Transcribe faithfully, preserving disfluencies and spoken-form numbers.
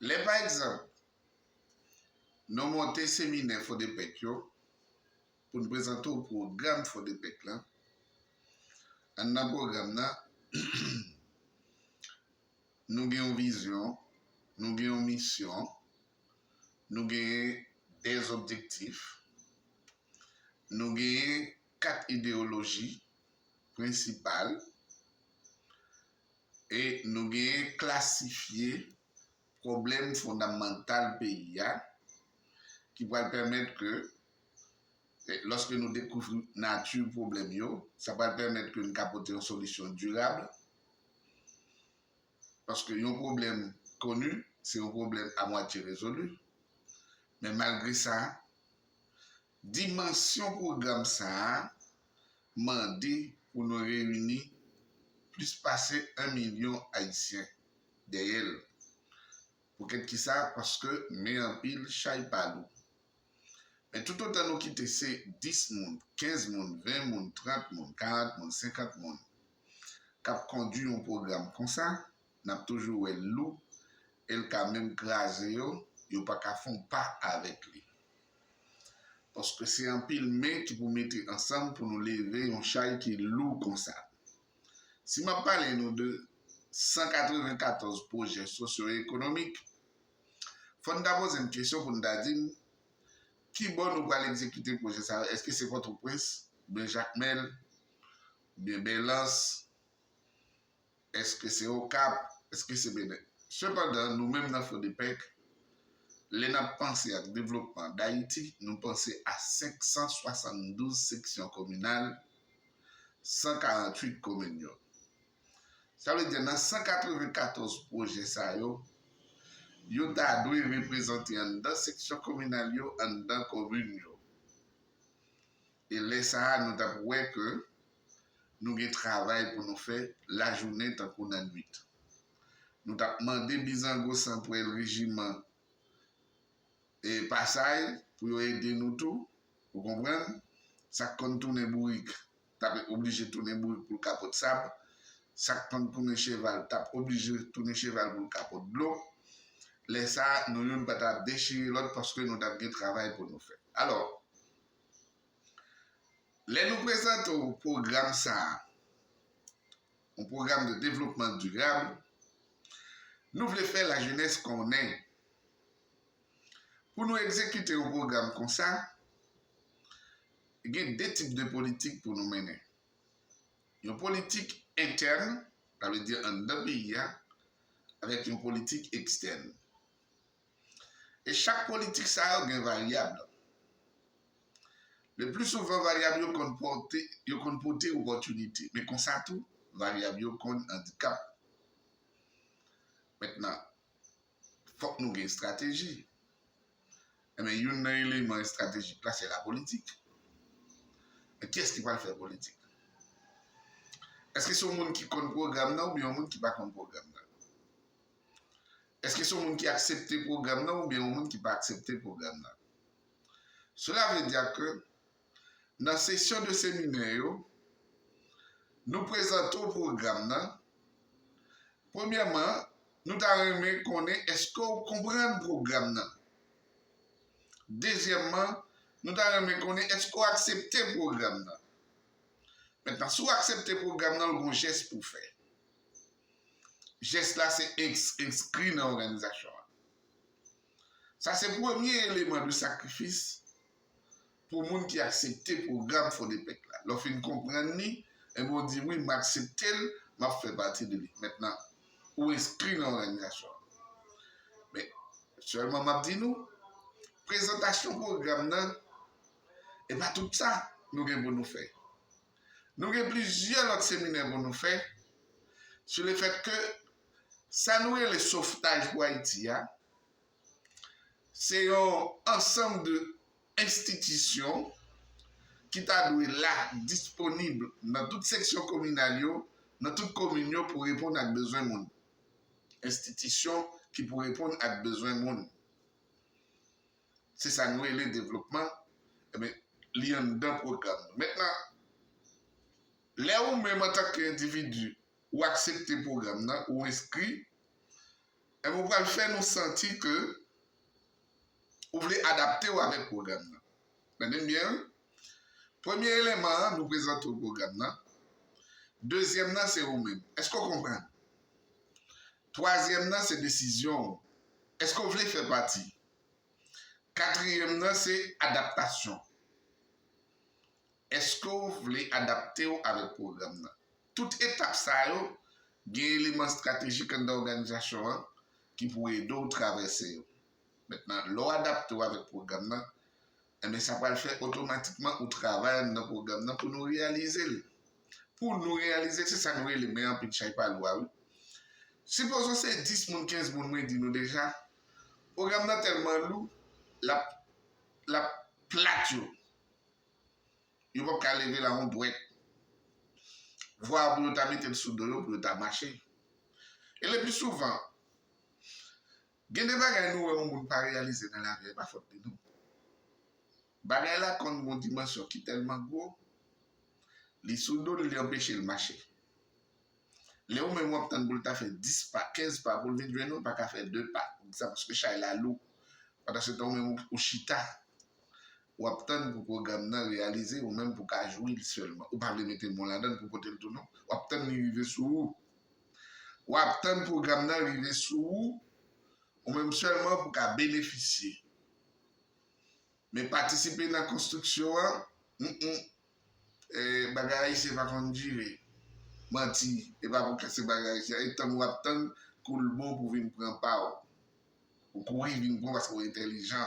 Lè pa egzanp, nou monte seminè Fodepec yo pou n prezante w pwogram Fodepec lan, anndan pwogram nan, nou gen yon vizyon, nou gen yon misyon, nou gen de zobjektif, nou gen kat ideyoloji prensipal, e nou gen klasifye pwoblèm fondamantal peyi a, ki pral pèmèt ke, e, lòske nou dekouvri nati pwoblèm yo, sa pral pèmèt ke n ka pote yon solisyon dirab, paske yon pwoblèm koni, se yon pwoblèm a mwatye rezoli. Men malgre sa, dimansyon pwogram sa a mande pou nou reyini plis pase yon milyon Ayisyen dèyè l. Poukèt kisa? Paske men anpil, chay pa lou. Men toutotan nou kite se dis moun, kenz moun, ven moun, trant moun, karant moun, senkant moun k ap kondui yon pwogram konsa, n ap toujou wè l lou, e l ka menm kraze yo, yo pa ka fè yon pa avèk li. Paske se anpil men ki pou mete ansanm pou nou leve yon chay ki lou konsa. Si m ap pale nou de san katrevenkatòz pwojè sosyo-ekonomik, fò n ta poze n kesyon pou n ta di n, ki bò nou pral egzekite pwojè sa yo? Èske se Pòtoprens, oubyen Jakmèl, oubyen Bèlans? Èske se Okap? Èske se Benè? Sepandan, nou menm nan Fodepec, lè n ap panse ak devlopman Dayiti, nou panse a senk san swasanndouz seksyon kominal, san karanntuit komin yo. Sa vle di, nan san katrevenkatòz pwojè sa yo, yo ta dwe reprezante anndan seksyon kominal yo, anndan komin yo. E lè sa a, nou t ap wè ke nou gen travay pou nou fè lajounen tankou lannwit. Nou t ap mande bizango san pwèl rejiman e pasay pou yo ede nou tou, ou konprann? Sa k konn tounen bourik, t ap oblije tounen bourik pou l ka pot sab. Sa k konn tounen cheval, t ap oblije tounen cheval pou l ka pot dlo. Lè sa a, nou youn pa t ap dechire lòt paske nou t ap gen travay pou nou fè. Alò, lè nou prezante w pwogram sa a, yon pwogram de devlopman dirab, nou vle fè lajenès konnen, pou nou egzekite yon pwogram konsa, gen de tip de politik pou nou mennen. Yon politik entèn, sa vle di anndan peyi a, avèk yon politik ekstèn. E chak politik sa yo gen varyab. Le pli souvan, varyab yo konn pote, yo konn pote opòtinite, men konsa tou, varyab yo konn andikap. Mentnan, fòk nou gen estrateji. Enben, youn nan eleman estratejik la, se lapolitik. Men kiyès ki pral fè politik? Èske se yon moun ki konn pwogram nan oubyen yon moun ki pa konn pwogram nan? Èske se yon moun ki aksepte pwogram nan oubyen yon moun ki pa aksepte pwogram nan? Cela veut dire que nan sesyon de seminè yo, nou prezante w pwogram nan. Premyèman, nou ta renmen konnen èske w konprann pwogram nan. Dezyèmman, nou ta renmen konnen èske w aksepte pwogram nan. Mentnan, si w aksepte pwogram nan, w gen yon jès pou w fè. Jès la se ins-, enskri nan òganizasyon an. Sa se premye eleman de sakrifis pou moun ki aksepte pwogram Fodepec la. Lè w fin konprann li, enben w di, "Wi, m aksepte l, m ap fè pati de li." Mentnan, ou enskri nan òganizasyon an. Men, sèlman m ap di nou, prezantasyon pwogram nan, e pa tout sa nou gen pou nou fè. Nou gen plizyè lòt seminè pou nou fè sou le fèt ke sa nou rele sovtaj pou Ayiti a, se yon ansanm de enstitisyon ki ta dwe la, disponib nan tout seksyon kominal yo, nan tout komin yo pou reponn ak bezwen moun. Enstitisyon ki pou reponn ak bezwen moun. Se sa nou rele devlopman, enben, li anndan pwogram nou. Mentnan, lè ou menm antanke endividi, ou aksepte pwogram nan, ou enskri, Enben, ou pral fè nou santi ke ou vle adapte w avèk pwogram nan. Tande m byen, wi. Premye eleman an, nou prezante w pwogram nan. Dezyèm nan, se ou menm. Èske w konprann? Twazyèm nan, se desizyon w. Èske w vle fè pati? Katriyèm nan, se adaptasyon. Èske w vle adapte w avèk pwogram nan? Tout etap sa yo, gen eleman estratejik anndan òganizasyon an ki pou ede w travèse yo. Mentnan, lè w adapte w avèk pwogram nan, enben, sa pral fè otomatikman ou travay anndan pwogram nan pou nou reyalize l. Pou nou reyalize l, se sa nou rele men anpil chay pa lou a, wi. Sipoze se dis moun, kenz moun, mwen di nou deja, pwogram nan tèlman lou, l ap, l ap plat yo. Yo p ap ka leve l a yon dwèt. Vwa pou yo ta mete l sou do yo, pou yo ta mache. E le pli souvan, gen de bagay nou wè yon moun pa reyalize nan lavi a, e pa fòt li non. Bagay la konn gon dimansyon ki tèlman gwo, li sou do l, li anpeche l mache. Lè ou menm w ap tann pou l ta fè dis pa, kenz pa pou l vin jwenn ou, l pa ka fè de pa. Poukisa? Paske chay la lou. Pandan se tan ou menm ou, ou chita, w ap tann pou pwogram nan reyalize, ou menm pou ka jwi l sèlman. Ou pa vle mete men w ladan l pou pote l tou non. W ap tann li rive sou ou. W ap tann pwogram nan rive sou ou, ou menm sèlman pou ka benefisye. Men patisipe nan konstriksyon an, mm, mm. Eh, bagay ayisyen pa konn dire. Manti, e pa pou kase bagay ayisyen. E tann w ap tann kou l bon pou vin pran pa w. Ou kouri vin pran paske w entèlijan.